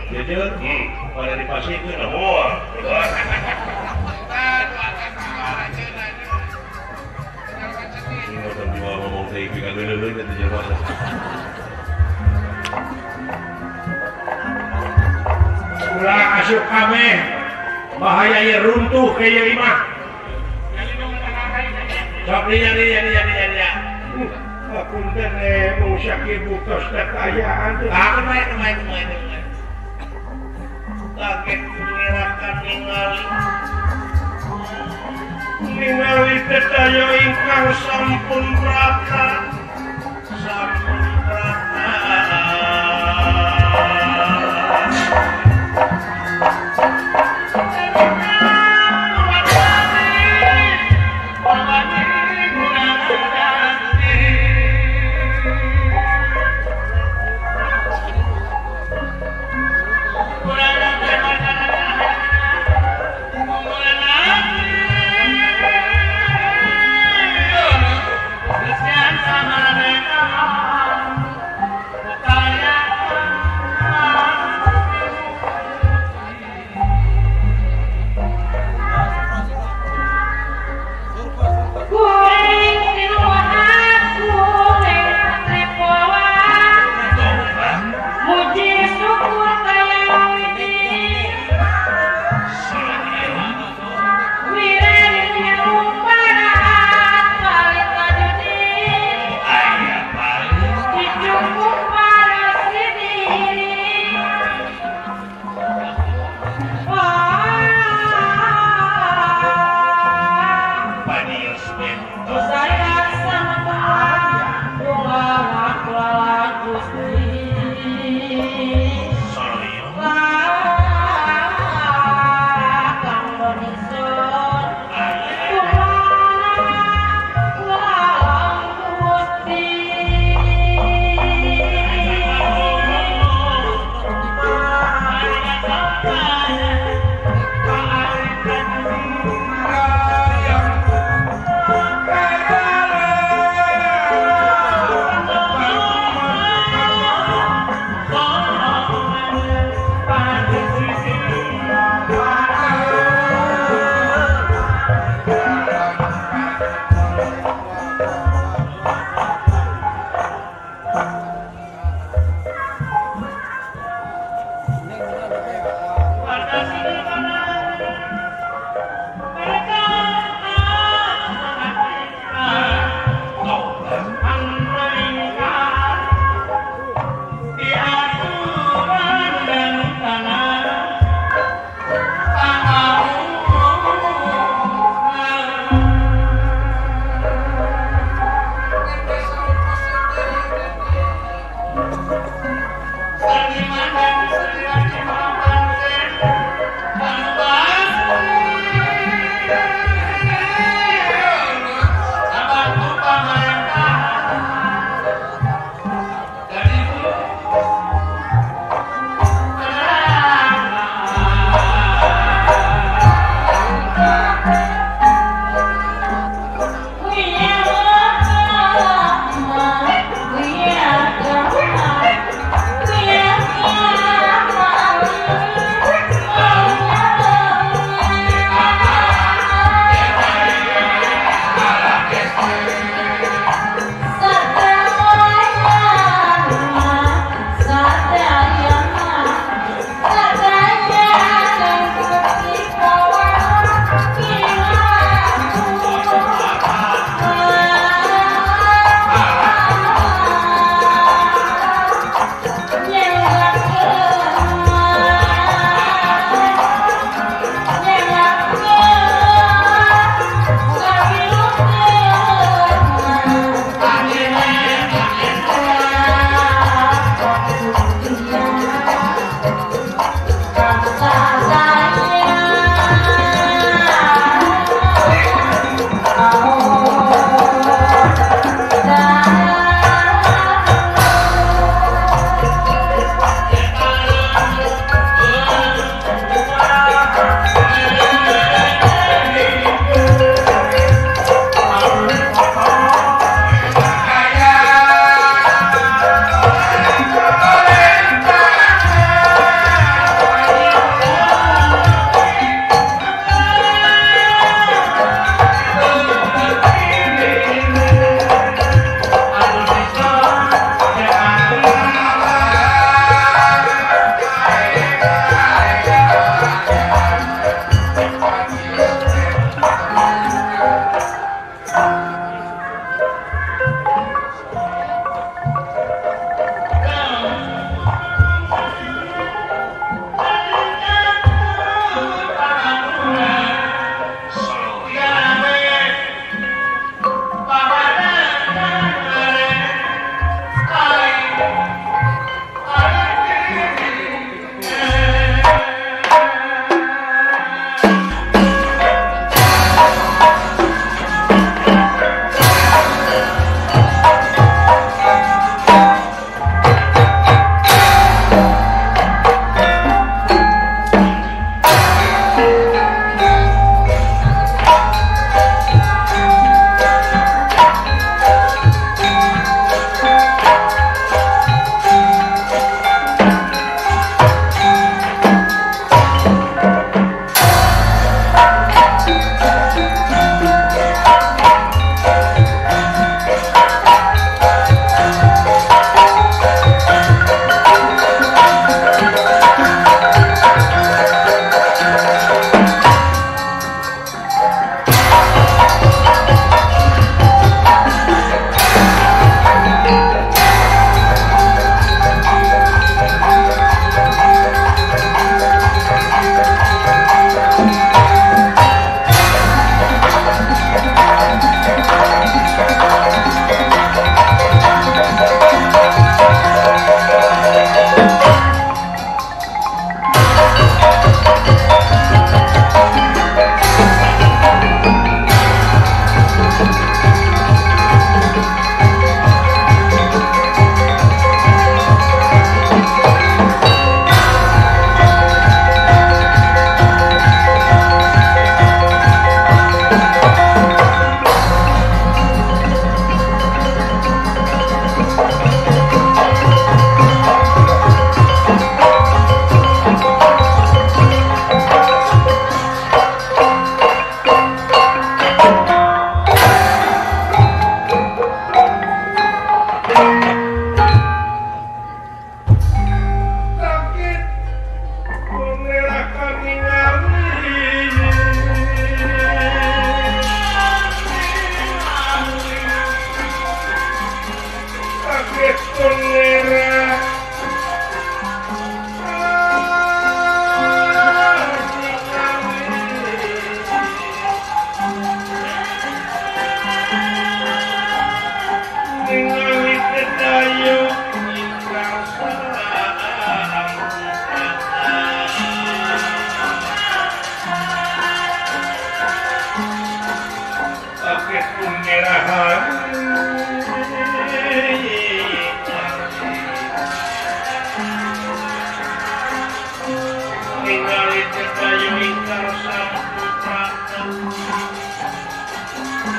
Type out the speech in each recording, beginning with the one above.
Jujur, pada dipasihkeun moal. Ngomong teh iki kageuleuh teh jelema. Ulah asup kabeh. Bahaya ieu runtuh ke ieu imah. Sok liya liya liya liya. Punten mung sakieu buktos kekayaan teh. Ah, kumaha kumaha kumaha. Kaget ngerakan ningali. Ningali tetaya ingkang sampun prata. Sampun prata. Tedayo ingkang sampun prapta.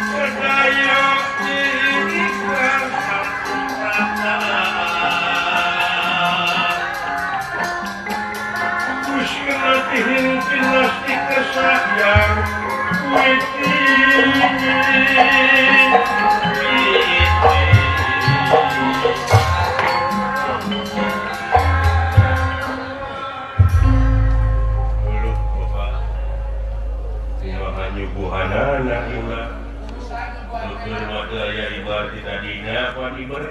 Tedayo ingkang sampun prapta. Gusti pinasti kesayang witi. Nyuguhanana imah nutur mah aya ibar ti tadina pan ibar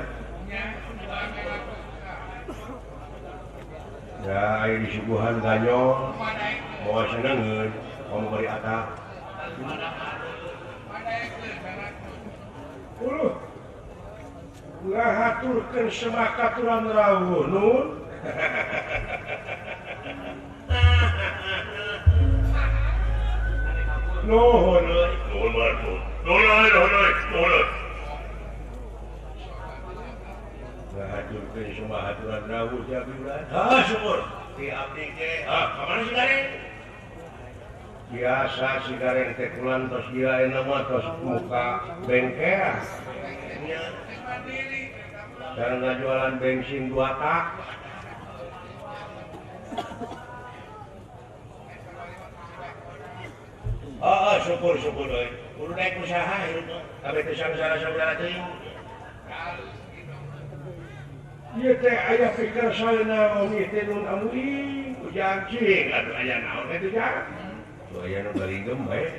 da aya disuguhan ganyong moal senengeun komo bari atap Uluh ngahaturkeun semakaturan rawuh nun. Nuhun euy, nuhun nuhun. Nuhun nuhun nuhun. Ngahaturkeun semahaturan rawuh ti abdi urang. Ah syukur. Ti abdi ge. Ah ka mana si Gareng? Biasa si Gareng teh kulan tos ieu ayeuna mah tos muka bengkel. Nya. Sareng ngajualan bensin 2 tak. Oh, syukur syukur euy. Kudu naik usaha hirup mah. Kabeh teh sangsara-sangsara teuing. Ieu teh aya pikir saena oge teh nun amui ujang cing atuh aya naon teh ujang. Tuh aya nu galinggem bae.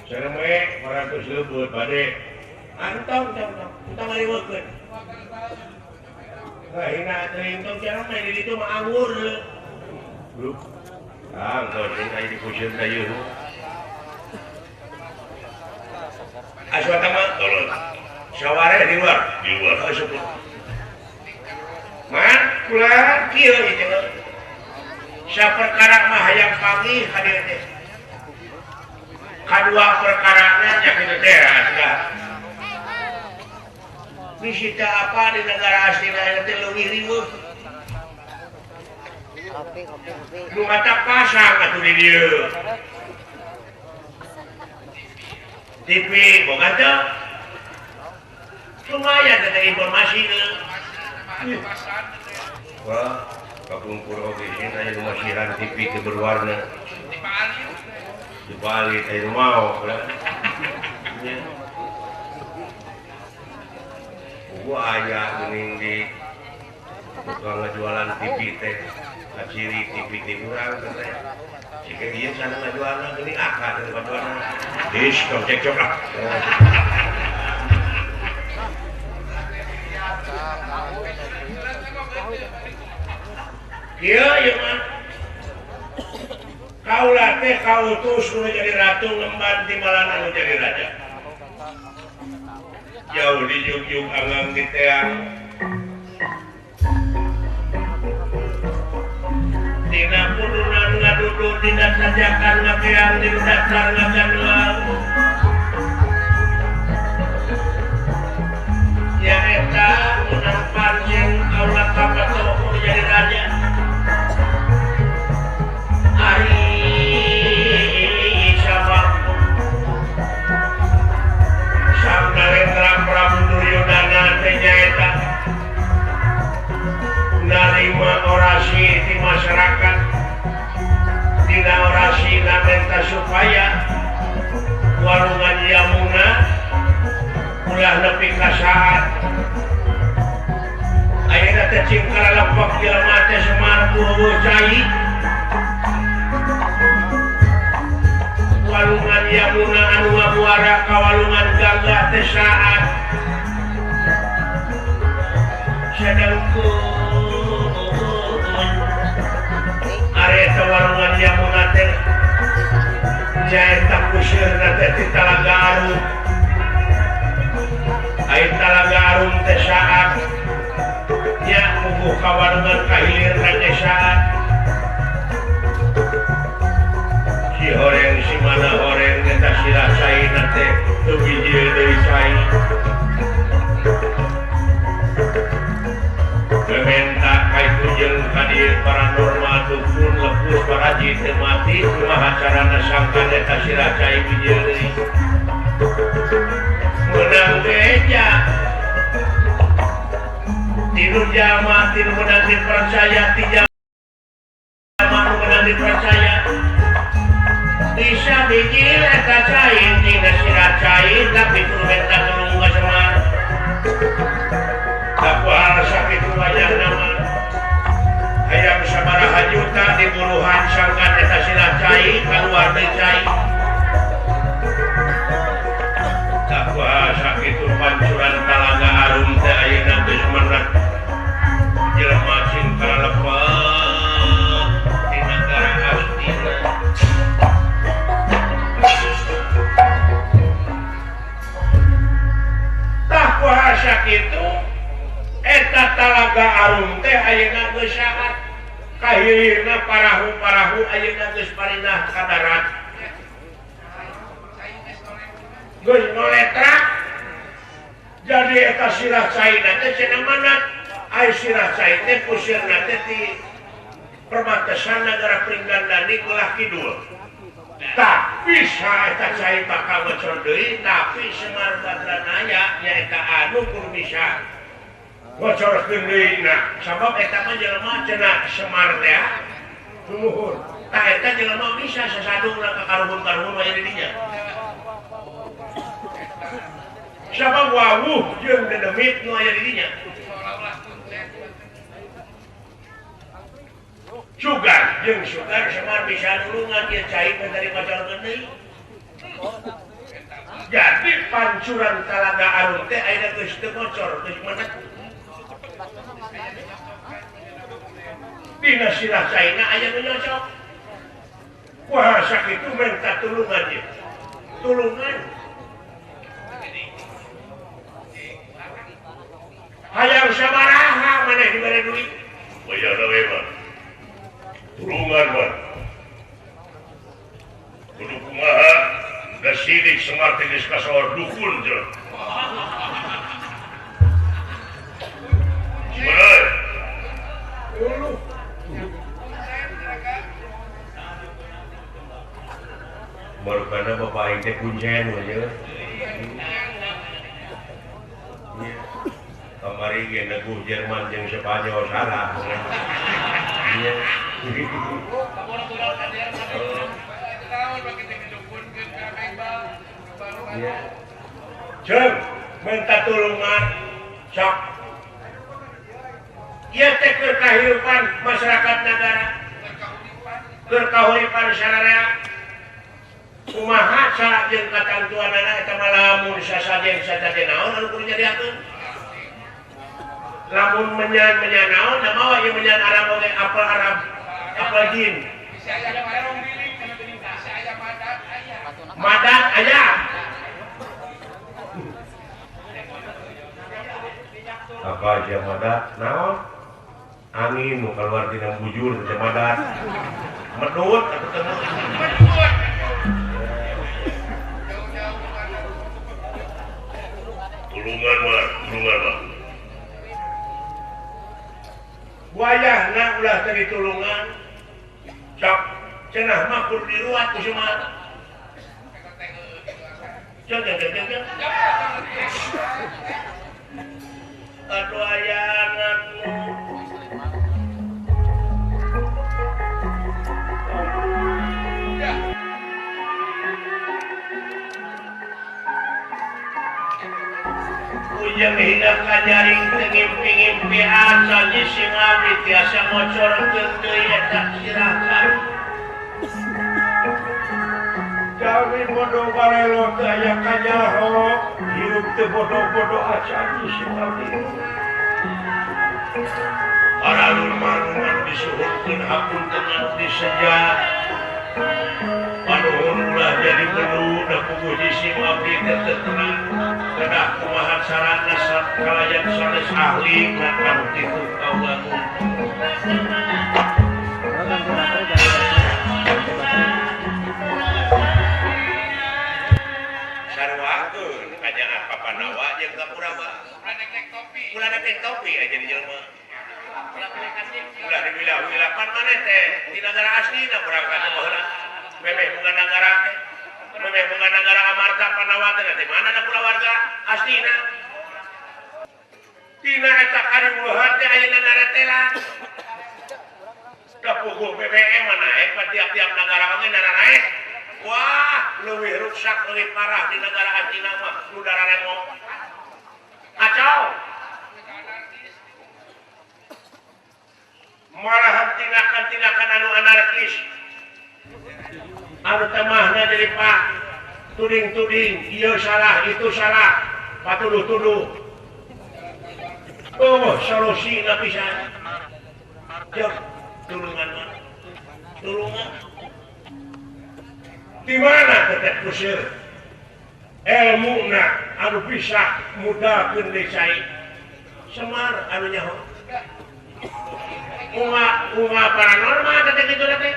Sareng we parantos leubeut bade. Antong tong tong, entong ngariweukeun. Ngahina teuing tong cenah mah di ditu mah anggur. Bluk. Ah, engkau sing aya di pusieun ka ieu. Aswata mah tolong. Saware di luar, di luar asup. Man, kula kieu ieu teh. Saperkara mah hayang panggih ka dieu teh. Kadua perkarana nya kitu teh sudah. Bisi teu apa di negara asli lain teh leuwih riweuh. Nu mata pasang atuh di dieu. TV boga teu? Lumayan teh informasi euy. Wah, kapungkur oge sieun aya nu masihan TV teu berwarna. Di Bali aya nu mao lah. Nya. Gua aya geuning di tukang ngajualan TV teh. Ciri TV ti urang teh. Jika ieu sana ngajualna geuning akad teh ngajualna. Dis tong cekcok lah. Kieu ieu mah. Kaula teh kautus nu jadi ratu ngemban timbalan anu jadi raja. Jauh dijungjung anggang di teang. Dina pudunan ngadudu dina sajakan ngakeang dina dasar ngaganduang. Ya eta unang panjang kaula kapato nu jadi raja. Ari sabab Sang Narendra Prabu Duryodana teh nyaeta narima orasi di masyarakat. Dina orasi minta supaya walungan Yamuna ulah nepi ka saat ayeuna teh cingkara lepok jelema teh Semar eueuh cai. Walungan Yamuna anu ngamuara ka walungan Gangga teh saat sadangkeun areta walungan Yamuna teh nyaeta kuseurna teh ti Talaga Arum. Ai Talaga Arum teh saat nya puguh ka walungan ka hilirna teh saat si horeng si mana horeng eta sirah caina teh teu bijil deui cai. Gementa ka itu jeung ka dieu paranormal. pancorana sangkan eta sirah cai bijil deui meunang beja tinu jalma tinu meunang dipercaya ti jalma nu meunang dipercaya bisa bijil eta cai tina sirah cai tapi kudu minta tulung ka Semar kapual sakitu wajahna mah hayang sabaraha juta diburuhan sangkan eta sirah cai kaluar deui cai kapual sakitu pancuran Talaga Arum teh ayeuna geus meunang jelema cinta lepat di nagara Astina. Tah kumaha sakitu eta Talaga Arum teh ayeuna geus saat kahilirna parahu-parahu ayeuna geus parinah ka darat geus ngoletrak jadi eta sirah caina teh cenah manat ai sirah cai teh pusirna teh di perbatasan nagara Pringgandani belah kidul tak bisa eta cai bakal bocor deui tapi Semar Badranaya nyaeta anu kudu bisa bocorkeun deui na sabab eta mah jelema cenah Semar teh lumuhur tah eta jelema bisa sasadungna ka karuhun-karuhun aya di dinya sabab wawuh jeung dedemit nu aya di dinya sugar jeung sugar Semar bisa nulungan ieu cai teh dari bocorkeun deui jadi pancuran Talaga Arum teh ayeuna geus teu bocor geus menek dina sirah caina aya nu nyocok kumaha sakitu minta tulungan ieu tulungan hayang sabaraha maneh dibere duit wayahna we mah tulungan mah kudu kumaha da sidik Semar teh geus kasohor dukun cenah. Bener. Baru karena bapak aing teh kuncen we nya. Kamari ge neguh Jerman jeung Spanyol salah. Iya. Iya. Jeung minta tulungan sok. Ieu teh keur kahirupan masyarakat nagara. Keur kahuripan sararea. Kumaha cara jeung katantuanana eta mah lamun sasajen sajajen naon anu kudu nyadiakeun. Lamun menyan-menyan naon da mawa ieu menyan Arab oge apel Arab, apel jin. Madat aya. Apa aja madat naon? Angin nu keluar tina bujur teh madat. Medut atuh teh. Medut. Tulungan mah, tulungan mah. Wayahna ulah teh ditulungan. Cok cenah mah kudu diruat ku Semar. Cok cok cok cok. Aduh ayangan. Ujang hina kanyaring teu ngimpi-ngimpi acan sing abdi tiasa ngocorkeun deui eta sirah cai. Kami bodoh barelo teu aya kanyaho, hirup teu bodoh-bodoh acan sing abdi. Paralun anu disuhunkeun hapunten anu diseja. Panuhun ulah jadi perlu da puguh sing abdi teh teu tenang. Kedah kumaha carana kalayan sanes ahli ngakang titu kaula. Sarwakeun kajangan Papanawa jeung Kapuraba. Ulah nek topi aja di jelema. Ulah diwilah-wilah pan maneh teh di nagara aslina berangkat baheula. Memeh boga nagara teh. Memeh boga nagara Amarta Pandawa teh di mana da kulawarga aslina. Tina eta kariweuhan teh ayeuna naretela. Kapuguh BBM mah naek tiap-tiap nagara oge naraek. Wah, leuwih ruksak leuwih parah di nagara aslina mah nu dararemo. Kacau. Malahan tindakan-tindakan anu anarkis anu temahna jadi pak tuding-tuding ieu salah itu salah patuduh-tuduh oh solusi na pisan jauh tulungan mah tulungan di mana teteh kusir ilmuna anu bisa mudahkeun deui Semar anu nyaho unga paranormal teteh kitu teh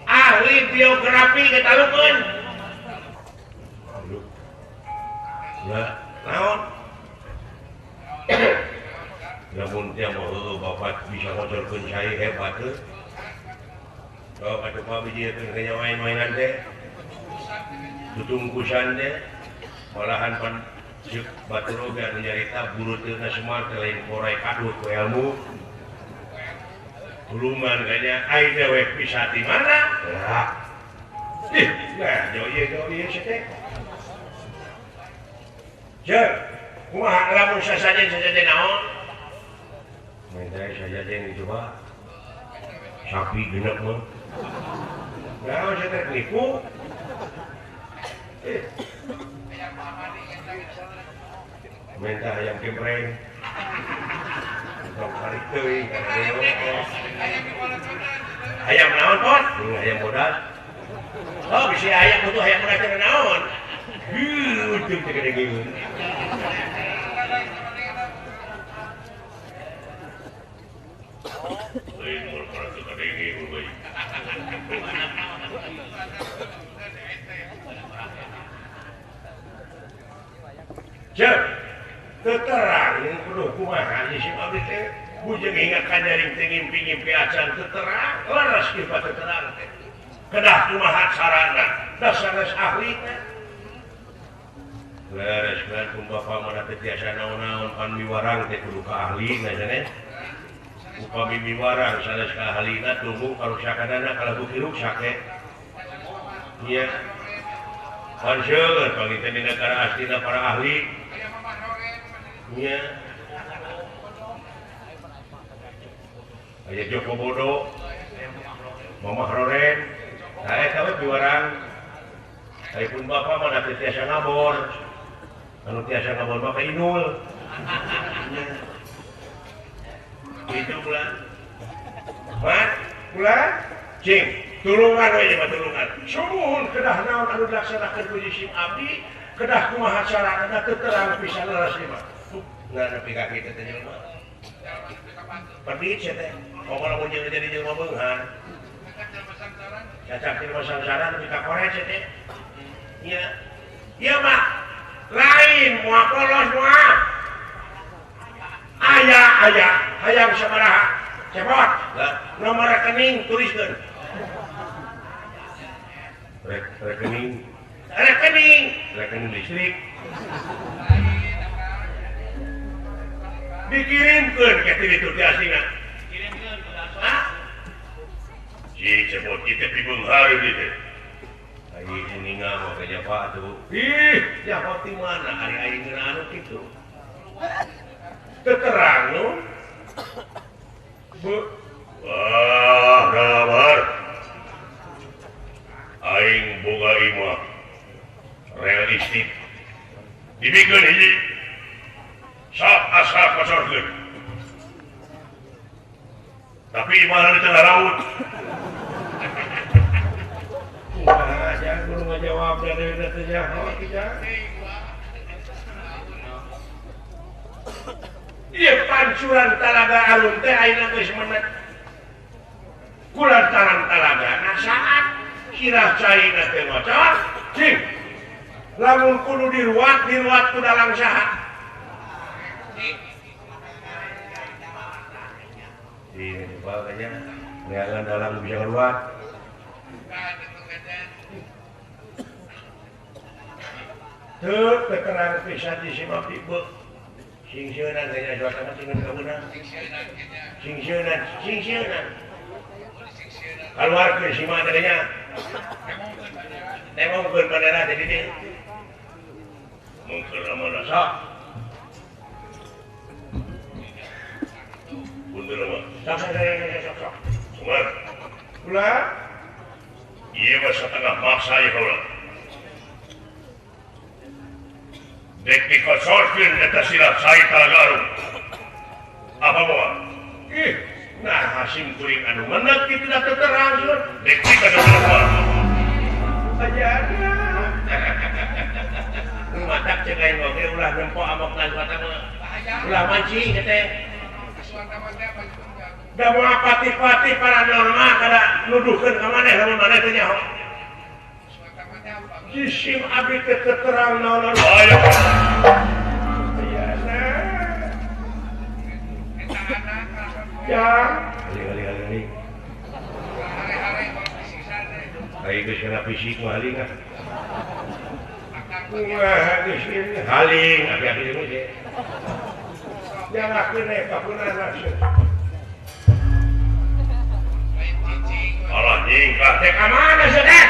ahli biografi ketalukeun ya naon lamun teh mah bapak bisa ngocorkeun cai hebat teh kalau atuh mah bijieun ka main-mainan teh tutungkusan teh malahan pan ceuk batur oge anu nyarita buruteuna Semar teh lain korai kadut ku ilmu tulungan kayaknya aing dewek bisa di mana ya ih nah jauh ieu teh jeung kumaha lamun sasajen naon minta sasajen coba sapi genep mah naon sia teh nipu minta ayam kempreng ayam naon pot ayam bodas oh bisa ayam butuh ayam bodas teh naon heuh teu teh gede geun euy mun teu gede geun bae Cek teterang kudu kumaha si abdi teh bujeng ingat kanyaring teh ngimpi-ngimpi acan teterang leres kieu teterang teh kedah kumaha carana dasar ahli teh leres kan kum bapa mana teh tiasa naon-naon pan miwarang teh kudu ka ahlina cenah upami miwarang sanes ka ahlina tunggu karusakanana kalabu ruksak teh nya pan seueur panggih teh di negara aslina para ahli nya aya Joko Bodo Mamah Roren nah eta we piwarang ari pun bapa mah teu tiasa ngabor anu tiasa ngabor mah ka Inul kitu ulah mat ulah cing tulungan we mah tulungan sumuhun kedah naon anu dilaksanakeun ku sim abdi kedah kumaha carana teu terang pisan leres ieu mah nggak nepi ka kitu teh jelema pedit sia teh komo lamun jeung jadi jelema beunghar cacak jelema sangsara nepi ka koret sia teh nya ieu mah lain moal polos moal aya aya hayang sabaraha cepot nomor rekening tuliskeun rekening rekening rekening listrik dikirimkeun ka ditu di asina dikirimkeun hah si cepot ieu teh pibeunghar ieu teh aing uninga mah ka japa atuh ih japa ti mana ari aing ngeunah anu kitu teu terang nu wah kabar aing boga imah realistik dibikeun hiji sok asal kocorkeun tapi imahna di tengah laut kumaha aja kudu ngajawab da deui teh nyaho kitu ieu pancuran talaga alun teh ayeuna geus menet kulantaran talaga nah saat sirah caina teh ngocor cing lamun kudu diruat diruat ku dalang saha di bawahnya Neangan dalang bisa keluar. Teu terang pisan di si abdi beuh. Sing seunan teh suasana sing kabeunang. Sing seunan, sing seunan. Keluarkeun si mah teh nya. Nemongkeun bandara teh di dieu. Mungkin mana sok. Mundur mah. Sok sok sok sok. Semar. Ulah. Ieu mah satengah maksa ieu kaula. Dek dikosorkeun eta silat sai Talaga Arum. Apa moal? Ih, nah hasim kuring anu menek kitu da teu terang. Dek dikosorkeun. Ajana. Matak cek aing oge ulah nempo amokna suara mah. Ulah mancing teh. Da moal pati-pati paranormal kada nuduhkeun ka maneh lamun maneh teh nyaho. Jisim abdi teh terang naon-naon. Aya. Ayana. Ya. Ali-ali. Ai geus kana fisik mah haling ah. Wah, geus haling abi-abi deui teh. Jangan kene papunan langsung. Allah nyingkah teh ka mana sia?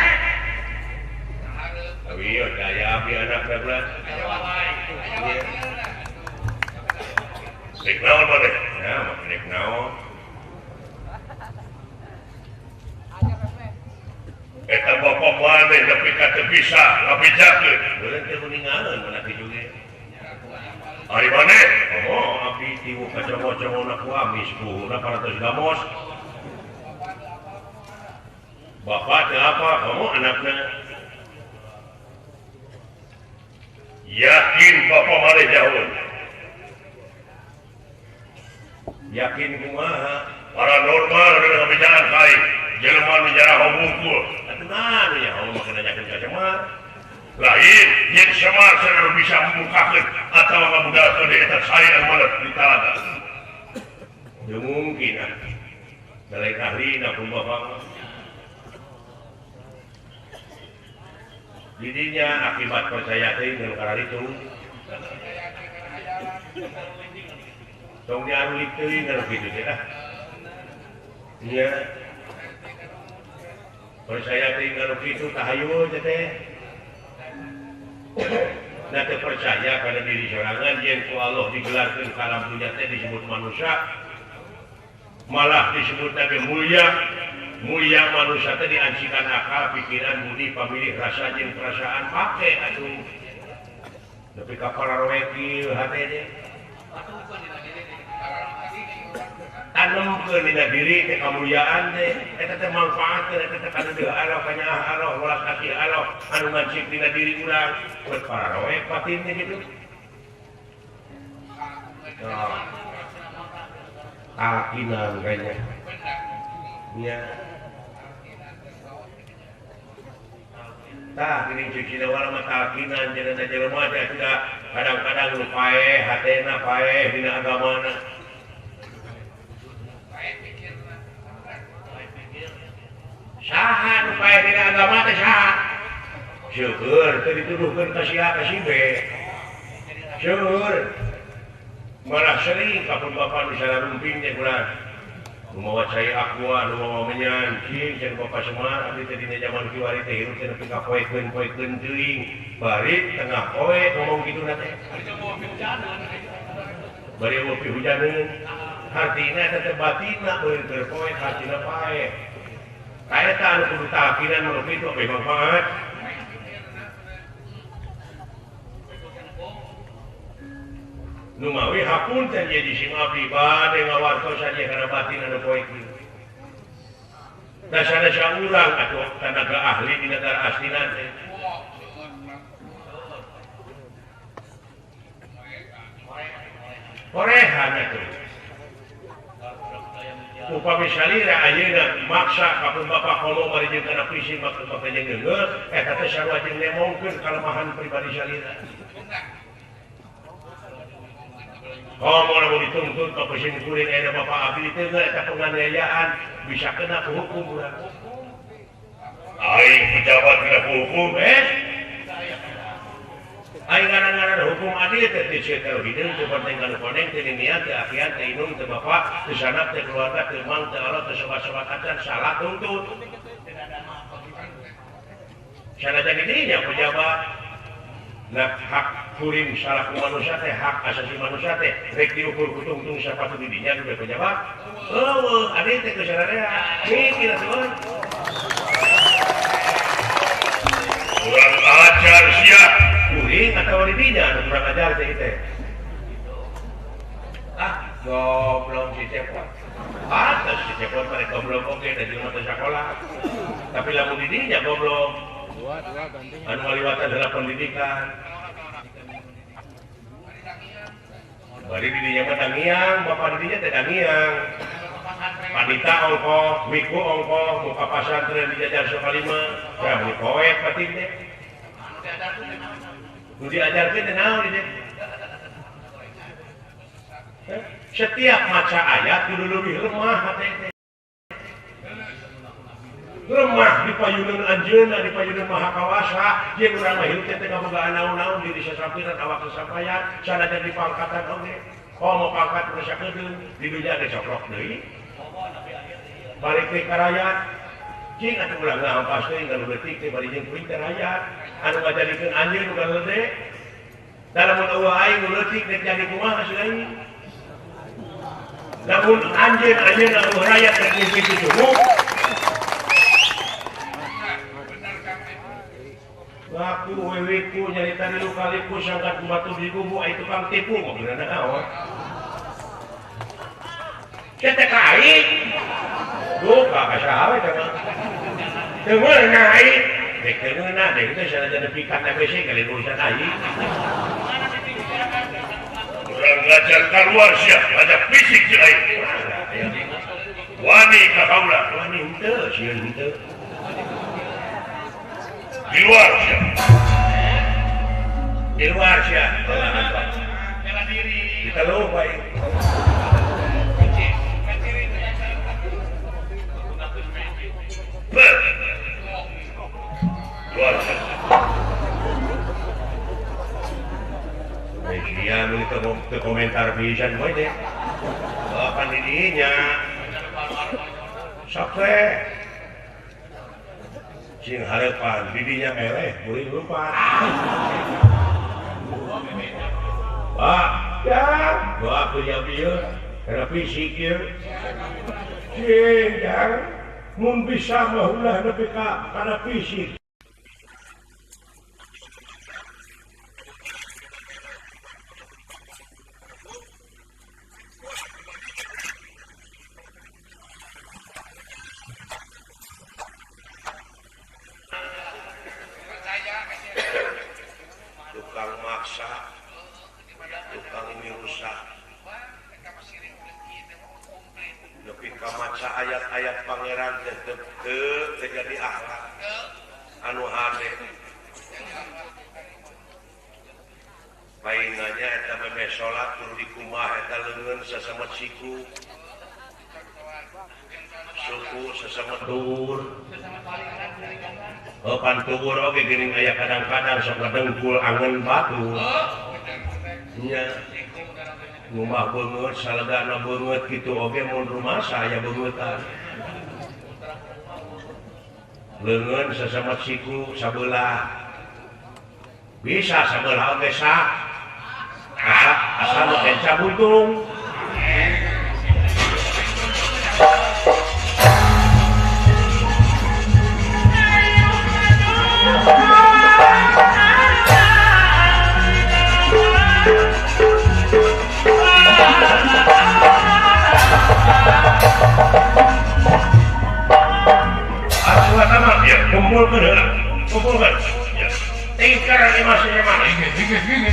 Ayo daya abdi anak berat. Rek naon maneh? Nah, rek naon? Eta bapak maneh nepi ka teu bisa ngabejakeun. Beureun teu kuningaeun mana kitu ge. Ari maneh? Oh, abdi tiwu kacomo-comona ku amis buhuna 400 gamos. Bapak teu apa? Kamu anakna. Yakin bapak maneh jauh. Yakin kumaha? Paranormal anu ngabejaan ka aing. Jelema nu jaraho bungkul. Atuh naon nya Allah mah nanyakeun ka Semar. Lain yen Semar anu bisa membukakeun atawa ngabudalkeun eta sae anu malet di talaga. Teu mungkin ah. Da lain ahlina pun bapak mah. Didinya akibat percaya teh nu kararitu. Tong diarulik teuing anu kitu teh ah. Nya. Percaya teuing anu kitu tahayul teh. Da teu percaya kana diri sorangan yen ku Allah digelarkeun ka alam dunya teh disebut manusia. Malah disebut teh mulia. Mulia manusia teh diancikan akal, pikiran, budi, pamilih, rasa jeung perasaan pake atuh. Nepi ka pararoe kieu hate teh. Tanemkeun dina diri teh kamuliaan teh, eta teh manfaatkeun eta teh kana deui Allah, kanyaah Allah, welas asih Allah anu ngancik dina diri urang. Buat pararoe batin teh kitu. Nah. Talkinan kayaknya. Nya. Tah geuning cuci dawala mah talkinan cenah teh jelema teh tidak kadang-kadang nu paeh hatena paeh dina agamana. Saha nu paeh dina agama teh saha? Seueur teu dituduhkeun ka si A ka si B. Seueur. Malah sering ka pun bapa nu sarumping teh ulah. Nu mawa cai aqua, nu mawa menyan, cing cenah bapa Semar abdi teh dina jaman kiwari teh hirup teh nepi ka poekeun-poekeun teuing. Bari tengah poe ngomong kitu na teh. Bari eueuh pihujaneun. Hartina eta teh batinna beureun keur poe hartina pae. Kaeta anu kudu talkinan nu kitu abeh manfaat. Numawi hapunten ye di sing abdi bade ngawartosan ye kana batin anu poe kieu. Da sanes urang atuh tanaga ahli di negara aslina teh. Korehan atuh. Upami salira ayeuna maksa ka pun bapak komo bari jeung kana fisik maka bapak jeung geungeuh eta teh sarua jeung nemongkeun kalemahan pribadi salira. Komo lamun dituntut ka pesin kuring aya bapak abdi teh eta penganiayaan bisa kena ku hukum urang. Aing pejabat kena ku hukum Aing ngaran-ngaran hukum adil teh teu teh hideung teu penting kana koneng teu niat teu afiat teu inung teu bapak teu sanak teu keluarga teu mang teu Allah teu sobat-sobat acan salah tuntut. Salah jadi dinya pejabat. Nah hak kuring salah ku manusia teh hak asasi manusia teh rek diukur ku tungtung siapa tu didinya nu pejabat. Eueuh adil teh ku sararea. Mikir atuh. Kurang ajar sia. Kuring atau didinya anu kurang ajar teh teh. Ah, goblok si Cepot. Pantes si Cepot mah goblok oge da jelema teh sakola. Tapi lamun didinya goblok. Anu ngaliwatan adalah pendidikan. Bari didinya mah dangiang, bapak didinya teh dangiang. Panita ongkoh, miku ongkoh, muka pasantren dijajar Sokalima, ya beli poek batin teh. Nu diajarkeun teh naon di teh? Setiap maca ayat kudu leuwih lemah hate teh. Lemah di payuneun anjeunna, di payuneun Maha Kawasa, jeung urang mah hirup teh kabogaan naon-naon diri sasampiran awak sasampayan, sanajan di pangkatan oge. Komo pangkat nu sakedeung, di dunya ge coplok deui. Balik teh ka rakyat, cing atuh ulah ngahampas teh nganu leutik teh bari jeung kuring teh rakyat, anu ngajadikeun anjeun nu galede. Da lamun eueuh aing nu leutik rek jadi kumaha si aing. Lamun anjeun anjeun anu rakyat rek mimpi cucumu. Ngaku weweku nyarita di lukaliku sangkat ku batu di kubu ai tukang tipu ngobrolna naon. Sia teh ka aing. Duh, ka saha we teh mah. Teu meunah aing. Dek teu meunah, dek teh sanajan nepi ka TBC kali urusan aing. Urang ngajar kaluar sia, ngajak fisik si aing. Wani ka kaula, wani henteu, sieun henteu. Di luar sia. Di luar sia. Bela diri. Diteluh bae. Luar sia. Sia nu teu komentar pisan we teh. Bapak di dinya. Sok we. Sing harapan didinya eleh kuring lupa. Pak, ya, doa punya bieu, kana fisik ieu. Cing, jang, mun bisa mah ulah nepi ka kana fisik. Tukang maksa, tukang ngirusak, nepi ka maca ayat-ayat pangeran teh teu jadi akhlak anu hade. Paingannya eta memeh salat kudu dikumbah eta leungeun sasama siku. Suku sasama tuur. Oh pan tuur oge geuning aya kadang-kadang sok ngadengkul angen batu. Nya. Ngumbah beungeut salegana beungeut kitu oge mun rumasa aya beungeutan. Leungeun sasama siku sabelah. Bisa sabelah oge sah. Asal nu kenca buntung. Kumpulkan heula, kumpulkan. Ya. Tingkar ini masih mana? Ini.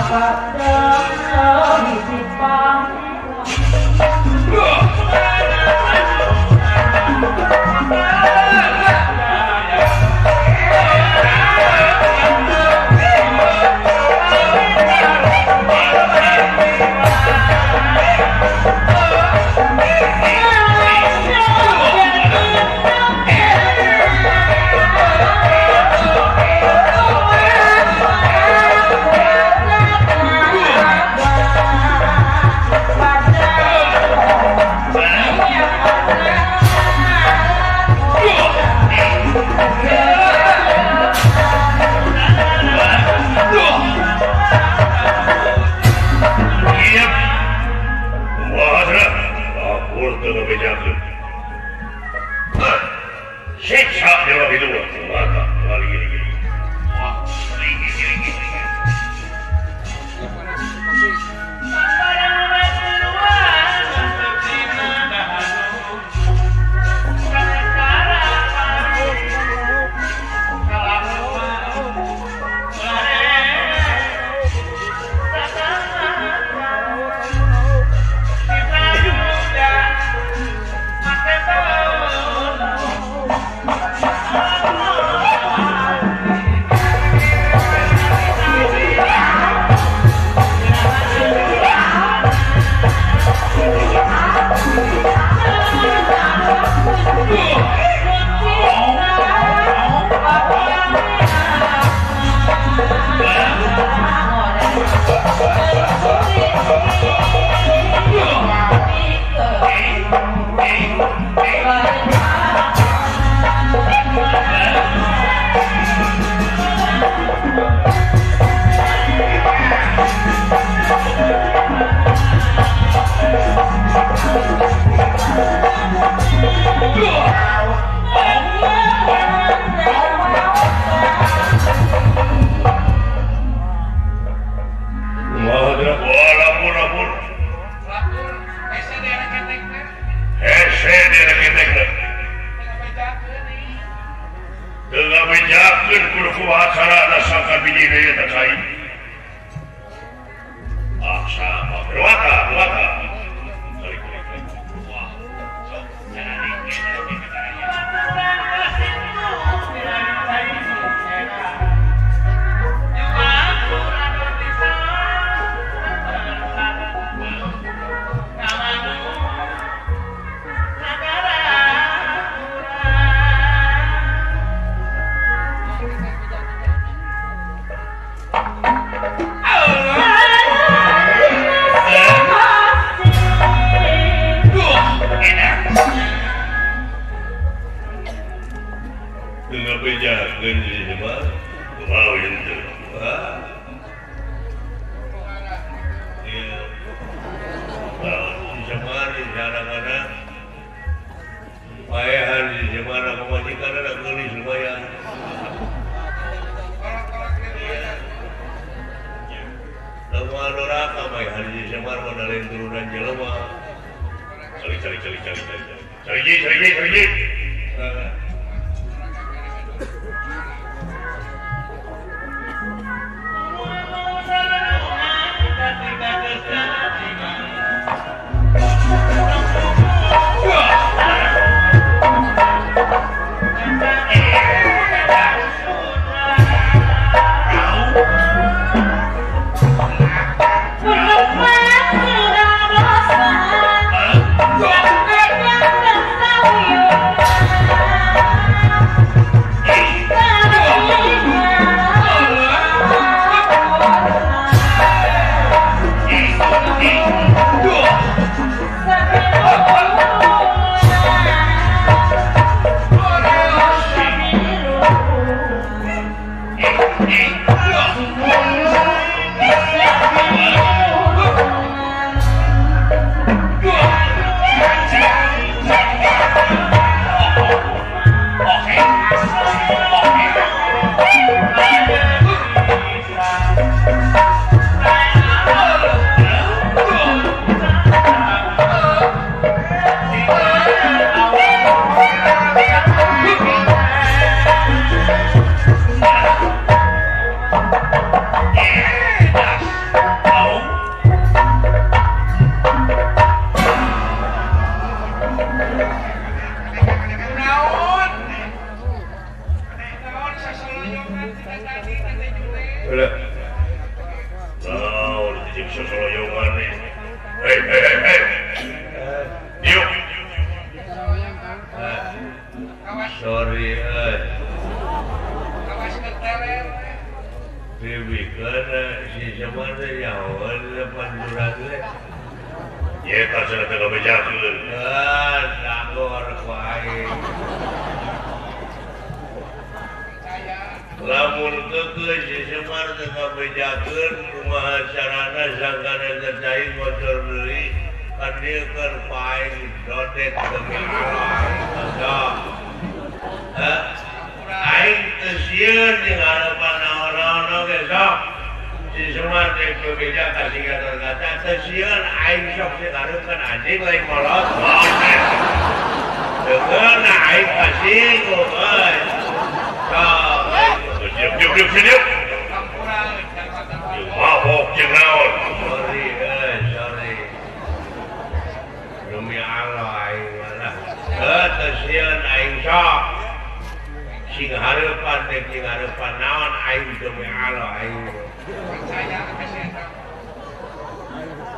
Yeah. Semar teh nyahoeun depan urang teh. Eta cenah teh ngabejakeun. Ah, dagor ku aing. Lamun keukeuh si Semar teh ngabejakeun kumaha carana sangkana teh cai bocor deui kan dieu keur paing dodet demi Allah. Hah? Aing teu sieun jeung harapan naon-naon oge sok. Si Semar teh bebeja ka si Gatotkaca teu sieun aing sok sing hareupeun anjing lain molot. Teu aing kasinggung euy. Sok Dieu dieu dieu dieu. Mabok jeung naon? Sorry euy, sorry. Demi Allah aing mah. Heuh teu sieun aing sok. Sing hareupan teh sing hareupan naon aing demi Allah aing. Percaya kasih eta.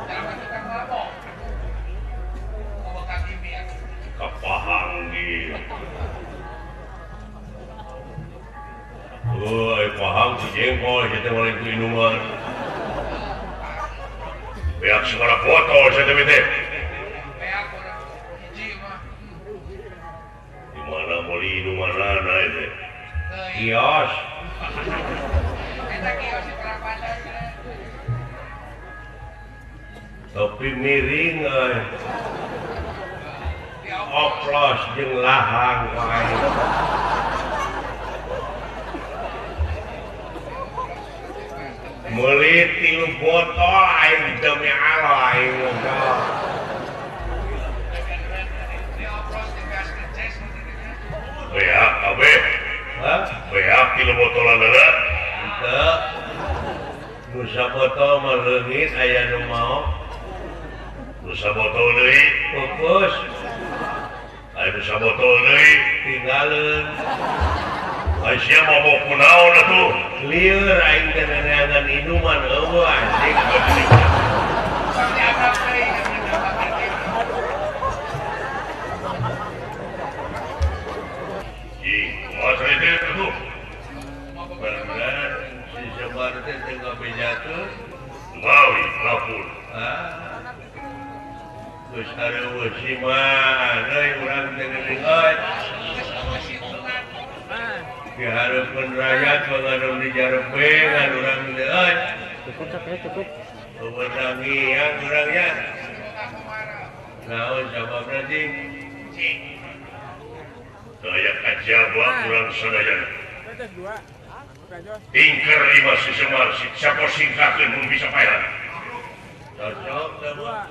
Jangan kita mabok. Mabok kimia. Kapahang ieu. Euy, pahang si jengkol sia teh meuli minuman. Beak sabaraha botol sia teh teh. Beak urang hiji mah. Di mana meuli minumanana teh? Kios. Eta kios di perapatan. Topi miring euy. Oplos jeung lahang wae. Meuli 3 botol aing demi Allah aing mah. Beak kabeh. Hah? Beak 3 botolanana. Henteu. Nu sabotol mah leungit aya nu maok. Nu sabotol deui pupus. Aya nu sabotol deui tinggaleun. Ai sia mabok kunaon atuh? Lieur aing teh neneangan inuman eueuh anjing. Ih, kumaha teh atuh? Bener, si Semar teh teu ngabejakeun. Mawi lapur. Ah. Geus hareueuh si mah, euy urang teh geuning euy. Dihareupeun rakyat manganu dijarepengan urang teh euy. Cukup sakit cukup. Wewenangian urang nya. Naon sababna cing? Teu aya kajaba urang sadayana. Tingker imah si Semar sapo singkakeun mun bisa paehan. Cocok sama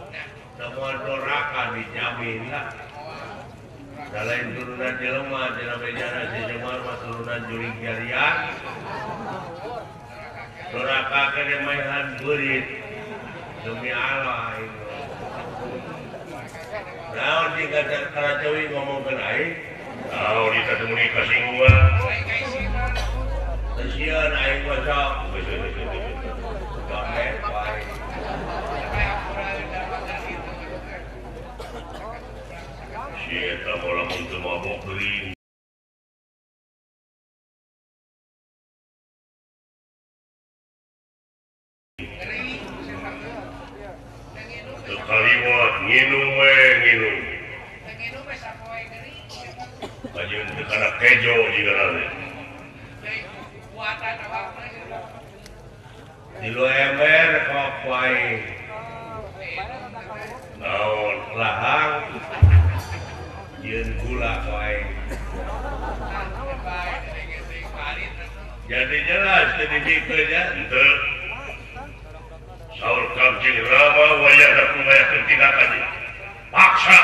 sama doraka dijamin lah. Lain turunan jelema cenah bejana si Semar mah turunan jurig jarian. Doraka kene maehan beurit demi Allah aing. Naon jeung karacawi ngomongkeun aing? Naon eta teh meuni kasinggungan? Teu sieun aing mah sok. Doet wae. Si eta mah lamun teu mabok geuring. Teu kaliwat nginum we nginum. Kajeun teu kana kejo jigana teh. Tilu ember kok wae. Naon lahang jeung gula wae. Jadi jelas teu dibikeun nya henteu. Saur Kangjeng Rama wayahna kumayakeun tindakan ieu. Paksa.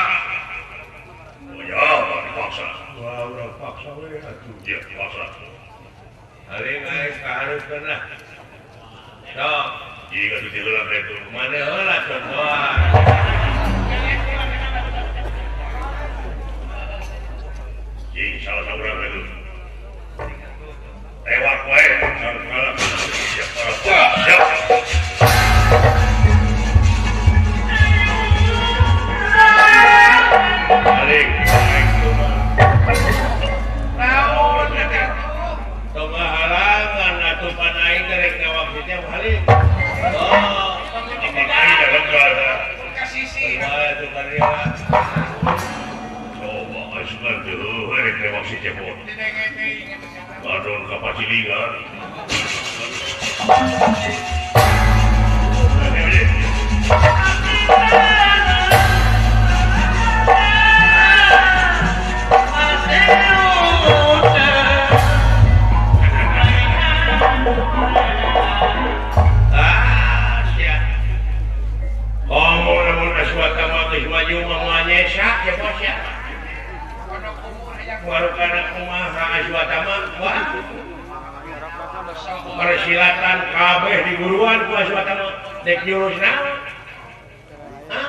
Wayah dipaksa. Wah, urang paksa we atuh. Ieu paksa. Aing aing kahareupeun lah. Sok, jika teu heula teh maneh heula contohan. Jing salah saurang atuh. Tewak wae sangkala siap siap. Balik. Naon atuh? Tong halangan atuh pan aing teh rek ngawak teh balik. geus maju mah moal nyesa ya bos ya. Warukana kumaha Aswatama wah. Persilatan kabeh di guruan ku Aswatama dek jurus naon? Hah?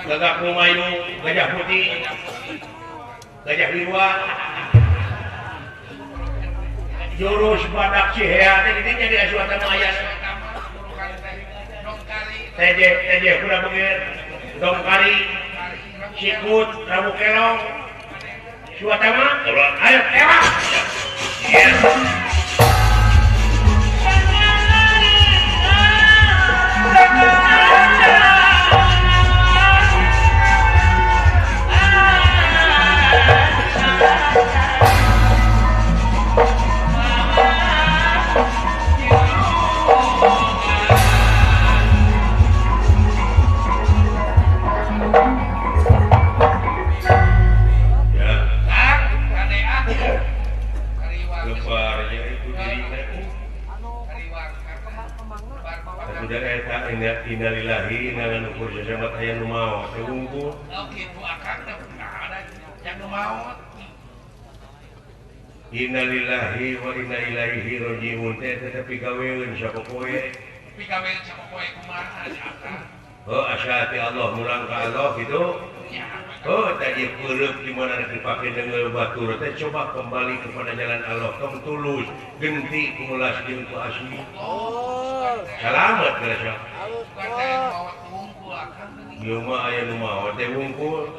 Gagak lumayu, gajah putih, gajah biru. Jurus badak Cihea teh dinya di Aswatama aya. Teje teje kuda beungit, dongkari, sikut, rabu kelong. Aswatama, ayo tewak. Innalillahi inna nukur sesamat aya nu maot teh wungkul. Oh kitu akang teh ada yang nu maot. Innalillahi wa inna ilaihi rajiun teh teh pigaweun sapopoe. Pigaweun sapopoe kumaha si akang? Oh asa ti Allah mulang ka Allah gitu. Oh tadi peureuk di mana dipake deungeul batur teh coba kembali kepada jalan Allah tong tulus genti kumulas jeung ku asli. Oh. Salamet geus. Ieu mah aya nu maot teh wungkul.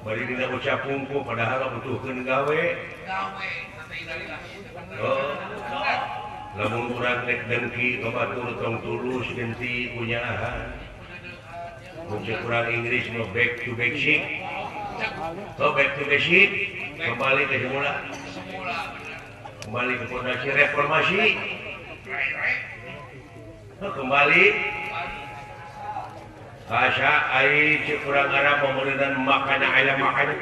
Bari dina ucap wungkul padahal butuhkeun gawe. Gawe teh innalillahi. Oh. Lamun urang rek dengki ka batur tong tulus genti kunyaahan. Mun kurang Inggris no back to basic. Oh back to basic, kembali ke semula. Kembali ke fondasi reformasi. Oh, kembali bahasa ai cek urang Arab pemerintah makana aya makana.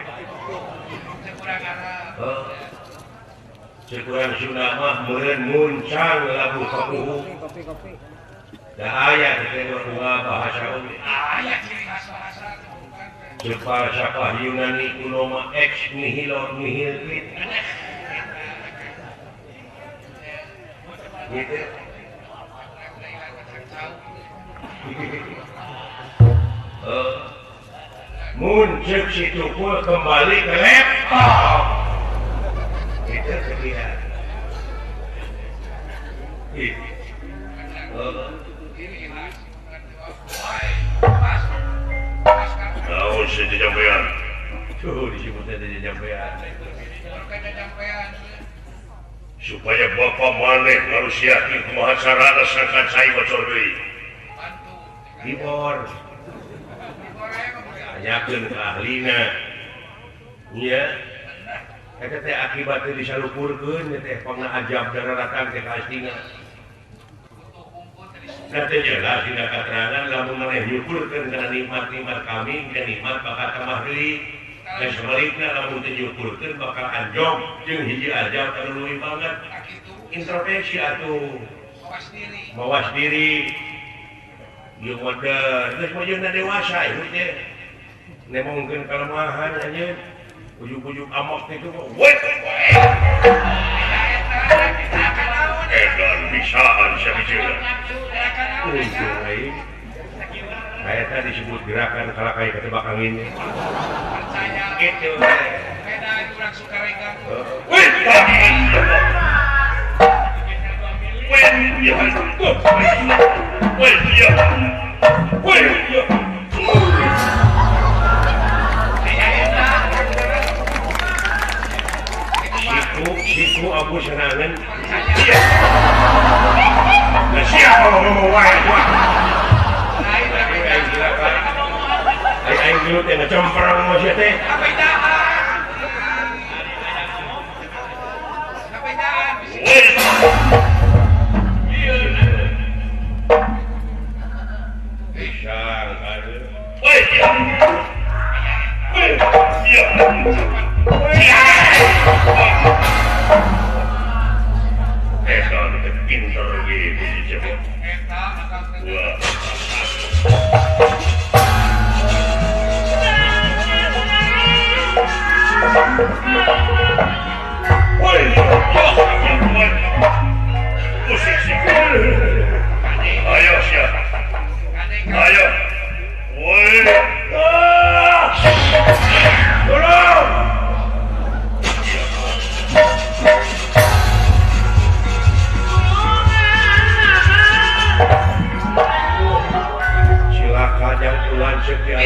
Cek urang Arab. Oh. Cek urang Sunda mah meureun muncang labuh kapuhu. Da aya teh bunga bahasa oge. Aya ciri khas bahasa. Cek falsafah Yunani kuno mah ex nihilo nihil quid. Gitu. Muncul si tukul kembali ke laptop. Itu dia. Tahu si jampean. Tuh disebutnya jampean. Supaya bapak maneh harus yakin kumaha carana sangkan cai bocor deui. Dibor. Tanyakeun ka ahlina. Nya. Eta teh akibatna disalupurkeun teh pangna ajab dararatan teh ka astina. Nah teh jelas dina katerangan lamun maneh nyukurkeun kana nikmat-nikmat kami, kana nikmat bakal tambah deui. Dan sebalikna lamun teu nyukurkeun bakal anjog jeung hiji ajab anu leuwih banget. Introspeksi atuh. Mawas diri. Mawas diri. Ieu model geus mah dewasa ieu teh. Nemongkeun kalemahan anjeun. Ujug-ujug amok teh mah weh. Edan bisaan sabijina. Eta disebut gerakan kalakai ketebak angin. Percaya. Gitu. Beda urang Sukaregang. Weh. Weh, ya. Weh, ya. Weh, ya. Siku aku senangan. Nah, siapa ngomong wae? Aing gelut teh ngecempreng mah sia teh. Pisang aduh. Weh, ya. Weh, ya. Edan teh pinter gitu si Cebot. Wah. Tolong. Cilaka jang ulan sekian.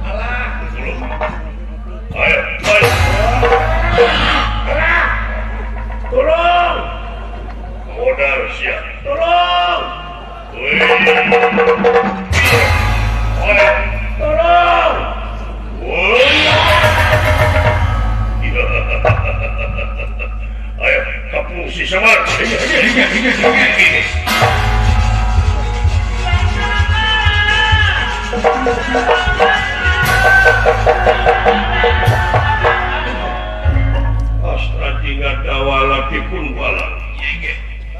Alah, ayo, ayo. Alah. Tolong. Modal siap. Tolong. Ayo. Tolong. Ayo, kapung si Samar. Astra jingga dawala pipun bala.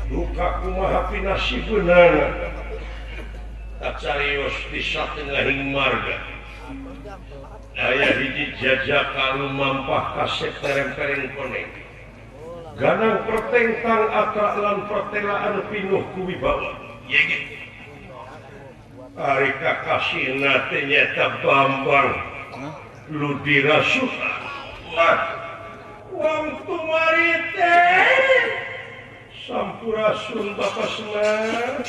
Duka kumaha pinasibeunana. Tak carios di satengahing marga. Aya hiji jajaka lumampah kasep tereng-tereng koneng. Ganang pertengtang atra lan pertelaan pinuh kuwibawa. Ari kakasihna teh nyaeta Bambang Ludira Suta. Wong tumari teh sampurasun Bapak Semar.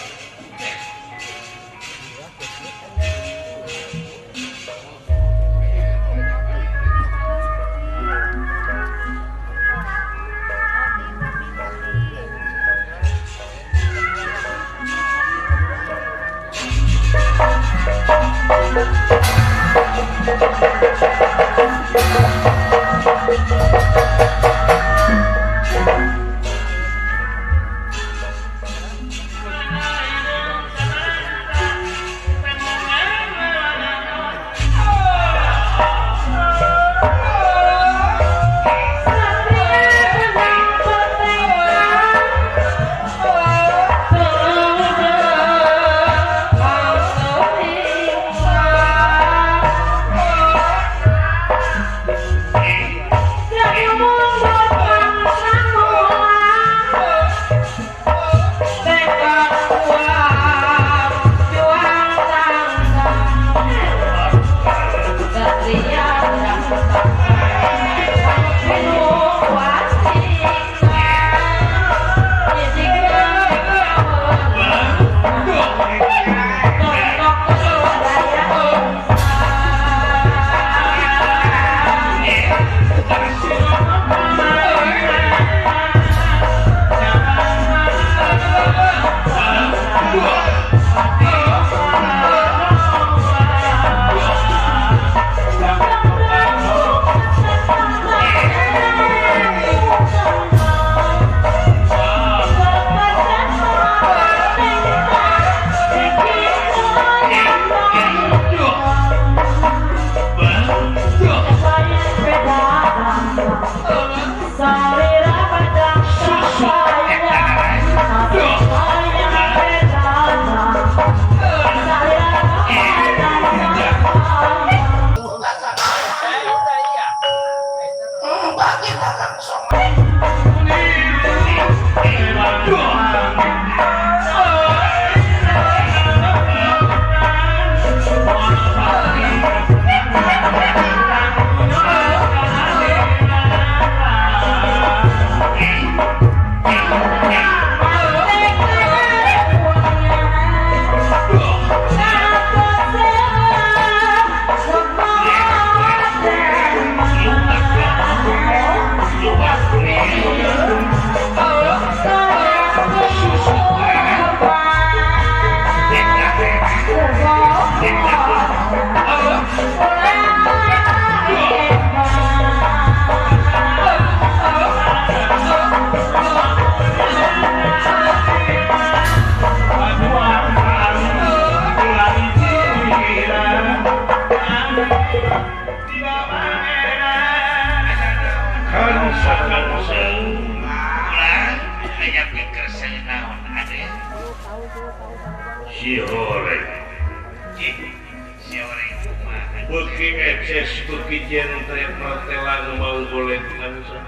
Beuki eces beuki jentre pertela nu mau golek langsung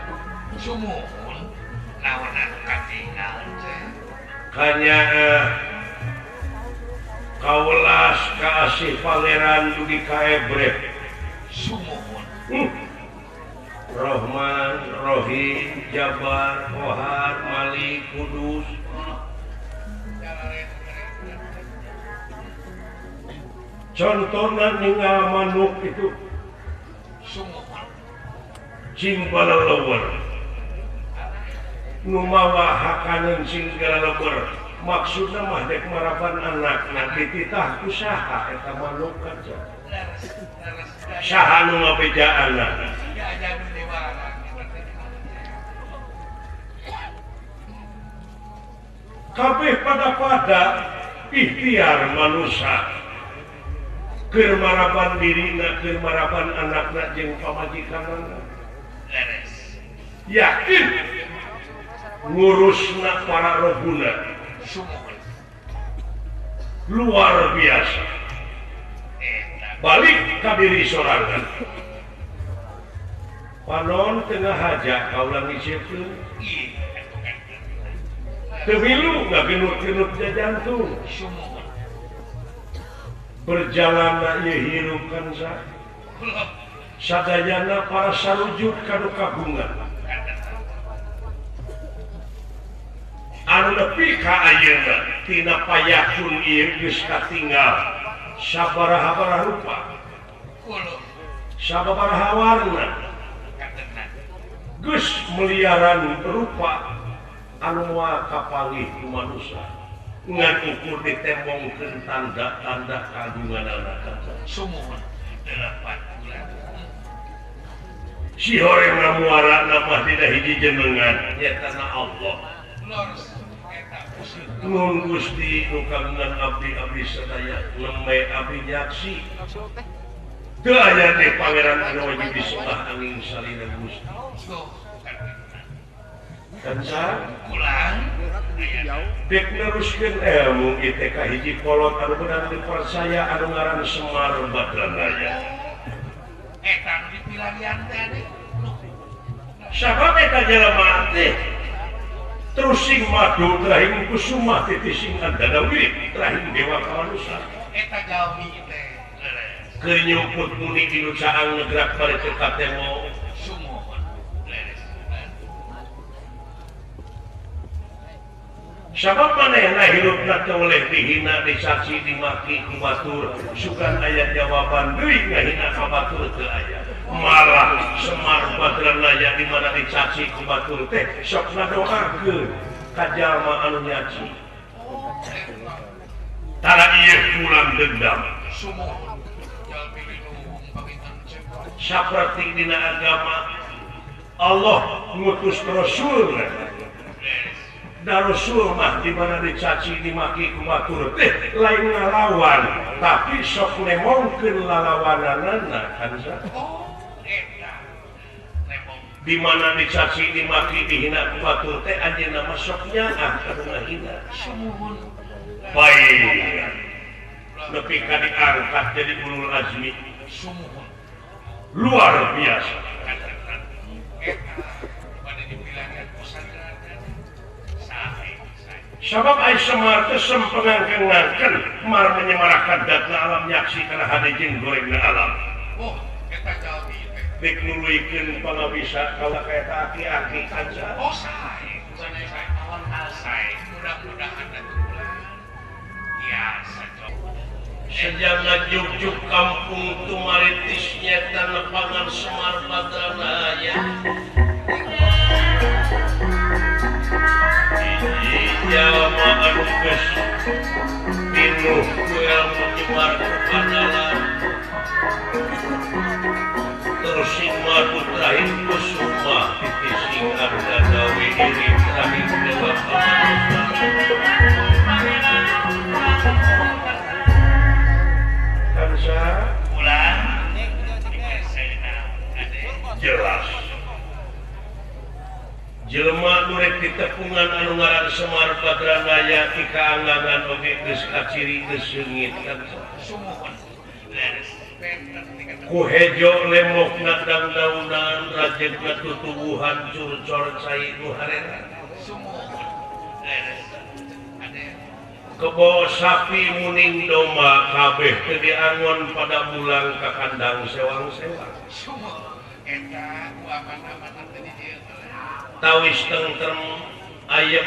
sumuhun naon anu katinggal teh kanya Kawelas kaasih pangeran dugi ka Ebreh sumuhun. Rohman, Rohim, Jabar, Kohar, Malik, Kudus. Contohna ninggal manuk itu sumuhun. Cing balalewer. Nu mawa hakaneun cing galalewer. Maksudna mah dek maraban anakna dititah ku saha eta manuk kaca. Saha nu ngabejaanna? Kabeh pada-pada ikhtiar manusia keur maraban dirina, keur maraban anakna jeung pamajikanna. Yakin ngurusna para robuna luar biasa. Balik ka diri sorangan. Panon tengah haja kaulah ngisieun. Teu milu ngagenut-genut jantung. Berjalan ieu hirup kan sadayana para sarujuk ka nu kagungan. Anu nepi ka ayeuna tina payakun ieu geus katinggal sabaraha-baraha rupa, sabaraha warna, geus meliaran rupa anu moal kapanggih ku manusia. Ngan ukur ditembongkeun tanda-tanda kagunganana. Sumuhun 8 bulan. Si horeng ngamuara mah dina hiji jenengan nyaeta na Allah. Nun Gusti nu kagungan abdi-abdi sadaya lembe abdi nyaksi. Teu aya teh pangeran anu wajib disembah angin salina Gusti. Kanca ulang dek neruskeun ilmu ieu teh ka hiji kolot anu beunang dipercaya anu ngaran Semar Badranaya. Eta nu dipilarian teh sabab eta jelema teh terus sing madu trahing kusuma titi sing andana wirid trahing dewa kamanusa. Eta jalmi teh keur nyumput muni di nu caang ngegerak bari teu katemo. Sumuhun leres. Sabab manehna hirupna teu oleh dihina, dicaci, dimaki ku batur, sugan aya jawaban deui ngahina ka batur teu aya. Malah Semar Badranaya di mana dicaci ku batur teh sok ngadoakeun ka jalma anu nyaci. Tara ieu pulang dendam. Saperti dina agama Allah ngutus Rasul. Da Rasul mah di mana dicaci dimaki ku batur teh lain ngalawan, tapi sok nemongkeun lalawananana kan sa. Di mana dicaci dimaki dihina ku batur teh anjeunna mah sok nyaah ka nu ngahina. Sumuhun. Baik. Nepi ka diangkat jadi ulul azmi. Sumuhun. Luar biasa. Sabab ai Semar teh sempengangkeun mar menyemarakan datna alam nyaksi kana hade jeung gorengna alam. Oh, eta jalmi teh. Dek nuluykeun pangabisa kaula ka eta aki-aki kanca. Oh, sae. Sae awan sae. Mudah-mudahan atuh ulah. Biasa Sejak ngajuk-juk kampung Tumaritis nyata lepangan Semar Badranaya. Jalma anu geus pinuh ku ilmu nyebar ku padalan. Terus sing madu trahing kusuma titi sing ardadawi diri trahing dewa kamanusa. Kansa ulang jelas. Jelema nu rek ditepungan anu ngaran Semar Badranaya ti kaanggangan oge geus kaciri geus seungit kan. Sumuhun. Leres. Ku hejo lemokna dangdaunan rajegna tutuwuhan curcor cai nu harera. Sumuhun. Leres. Ade. Kebo sapi muning domba kabeh teu diangon pada mulang ka kandang sewang-sewang. Tawis tentrem ayem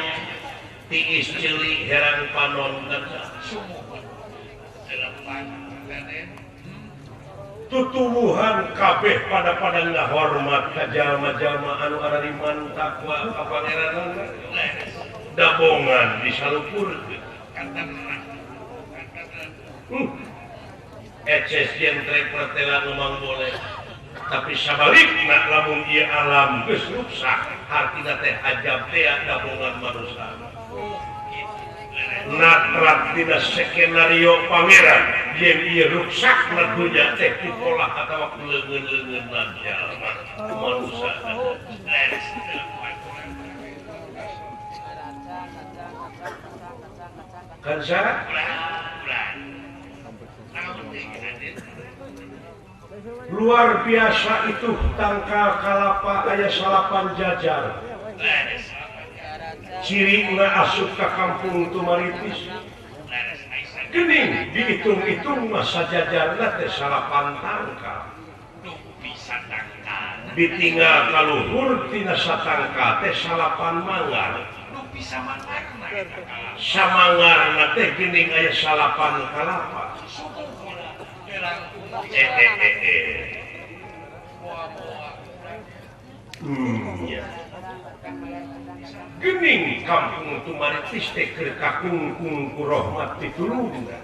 tiis ceuli herang panon kerja. Tutuwuhan kabeh pada pada ngahormat ka jalma-jalma anu arariman takwa ka pangeranna. Dabongan disalupurkeun. Eces jentre pertela ngomong boleh tapi sabalikna lamun ieu alam geus ruksak hartina teh ajab teh dabongan manusia natrat dina skenario pangeran yen ieu ruksak na dunya teh ku polah atawa ku leungeun-leungeun jalma manusia. Kansa luar biasa itu tangkal kalapa aya salapan jajar cirina asup ka kampung Tumaritis geuning dihitung-hitung masa jajarna teh salapan tangkal ditinggal ka luhur tina satangkal teh salapan manggar samangarna teh geuning aya salapan kalapa. Geuning kampung Tumaritis teh keur kakungkung ku rahmat pitulungna.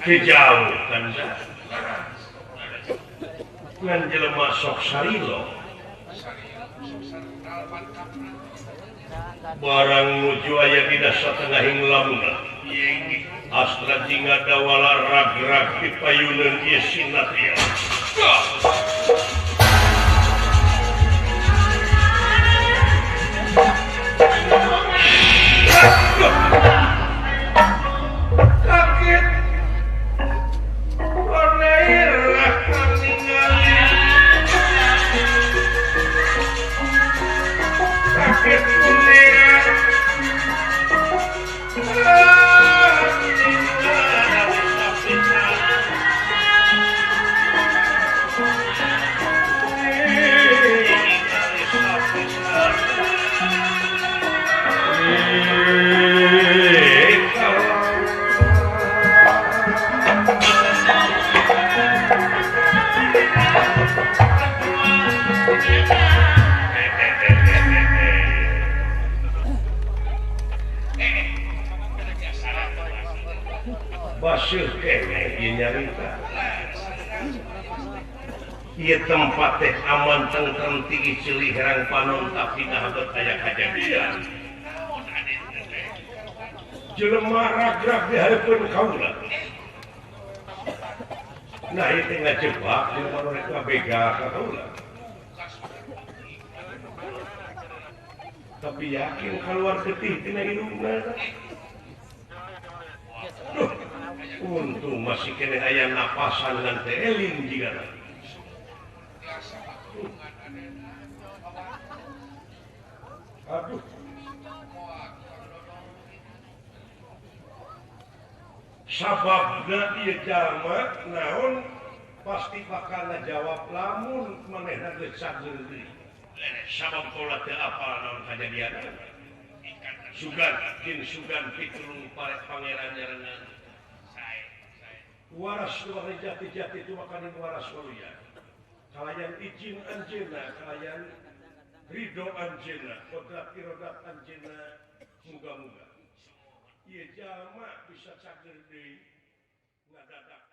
Teu jauh kan ngan jelema sok sarilo. Barang nuju aya dina satengahing lamuna. Astra jingga dawala rag-rag di payuneun ieu sinatria. Kaget Konairah ningali. Kaget kunira. Basuh keneh ieu nyarita. Ieu tempat teh aman tentrem tinggi ceuli herang panon tapi naha bet aya kajadian. Jelema ragrag di hareupeun kaula. Nah ieu teh ngajebak jelema nu rek ngabega ka kaula. Tapi yakin kaluar getih tina indungna. Duh, untung masih kene aya napasan ngan teh eling jigana. Aduh. Sababna ieu jalma naon pasti bakal ngajawab lamun manehna geus cager deui. Sabab kaula teu apal naon kajadianna. Sugan jin sugan pitulung pare pangeran nyarengan. Waras luar jati-jati itu makanin waras waluya. Kalayan izin anjeunna, kalayan ridho anjeunna, kodrat irodat anjeunna, muga-muga. Ieu jalma bisa cager deui ngadadak.